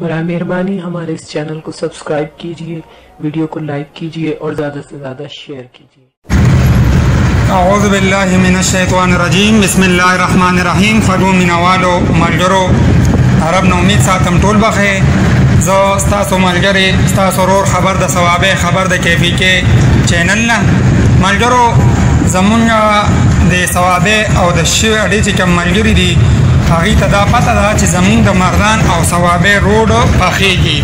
बराए मेहरबानी हमारे इस चैनल को सब्सक्राइब कीजिए, वीडियो को लाइक कीजिए और ज़्यादा से ज़्यादा शेयर कीजिए। अऊज़ु बिल्लाहि मिनश्शैतानिर्रजीम बिस्मिल्लाहिर्रहमानिर्रहीम। خوږو مینهوالو ملګرو، عرب نه امید ساتم ټول بخیر. زه ستاسو ملګری، ستاسو ورور خبر د صوابې، خبر د کې پی کې چینل نه. ملګرو، زمونږ د صوابې او د شوې اډې چې کوم ملګري دي هغوی ته دا پته ده چې زمونږ د مردان او صوابې روډ پخېږي.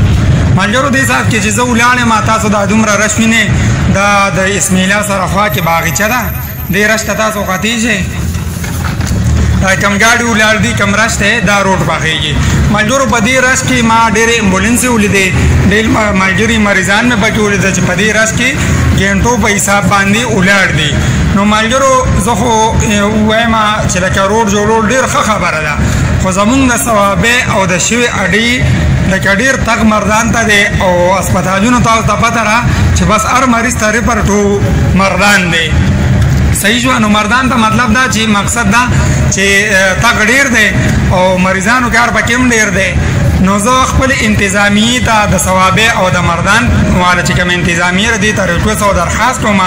ملګرو، دې ساعت کې چې زه ولاړ یم، تاسو دا دومره رش وینئ، دا د اسمیلا سره خوا کې باغچه ده. دې رش ته تاسو کتی شئ، دا کوم ګاډي ولاړ دي، کوم رش دی، دا روډ پخېږي. ملګرو، په دې رش کې ما ډېرې امبولانسې ولیدې، ډېر ملګري مریضان مې پکې ولیدل چې په دې رش کې ګنټو په حساب باندې ولاړ دي. نو ملګرو، زه خو وایم چې لکه روډ جوړول ډېر ښه خبره ده، خو زمونږ د صوابۍ او د شوې اډې لکه ډېر تګ مردان ته دی او هسپتالونو تاسو ته پته ده چې بس هر مریض ته ریفر ټو مردان دی. صحیح شو؟ نو مردان ته مطلب دا چې مقصد دا چې تګ ډېر دی او مریضانو کار پکې هم ډېر دی. نو زه خپل انتظامیې ته د صوابۍ او د مردان والا چې کوم انتظامیه ده دې ته ریکوست او درخواست کوم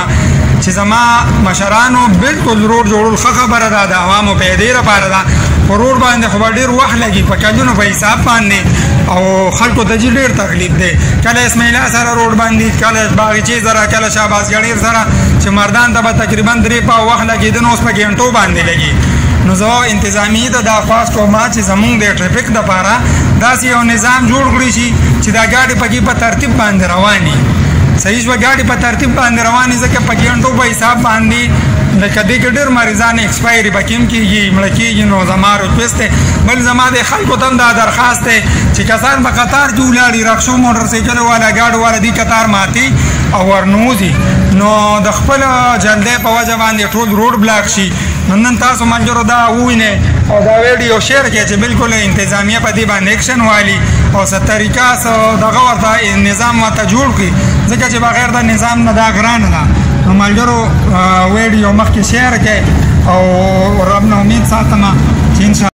چې زما مشرانو بالکل روډ جوړول ښه خبره ده، د عوامو پیدې لپاره ده، خو روډ باندې خو به ډېر وخت لګي په کلونو په حساب باندې، او خلکو ته چې ډېر تکلیف دی. کله اسماعیلا سره روډ باندې، کله باغچې سره، کله شهبازګړیر سره، چې مردان ته به تقریبا 3 پاو وخت لګېده، نو اوس په ګنټو باندې لګي. نو زه انتظامیې ته دا خواست کوم چې زمونږ د ټریفک دپاره داسې یو نظام جوړ کړی شي چې دا ګاډي پکې په ترتیب باندې رواني. صحیح شوه؟ ګاډي په ترتیب باندې رواني، ځکه په ګنټو په حساب باندې لکه دې کې ډېر مریضان ایکسپایري پکې هم کېږي، مړه کېږي. نو زما ریکوست دی، بل زما د خلکو ته هم دا درخواست دی چې کسان په قطار کې ولاړ وي، رکشو، موټرسایکل والا، ګاډو والا، دې قطار ماتي او ورنوځي، نو د خپل جلدۍ په وجه باندې ټول روډ بلاک شي. نو نن تاسو ملګرو دا ووینئ او دا ویډیو شیر کړئ چې بالکل انتظامیه په دې باندې اکشن والي او څه طریقه څه دغه ورته نظام ورته جوړ کړي، ځکه چې بغیر د نظام نه دا ګرانه ده. نو ملګرو ویډیو مخکې شیر کړئ او رب نه امید ساتم چې انشاءالله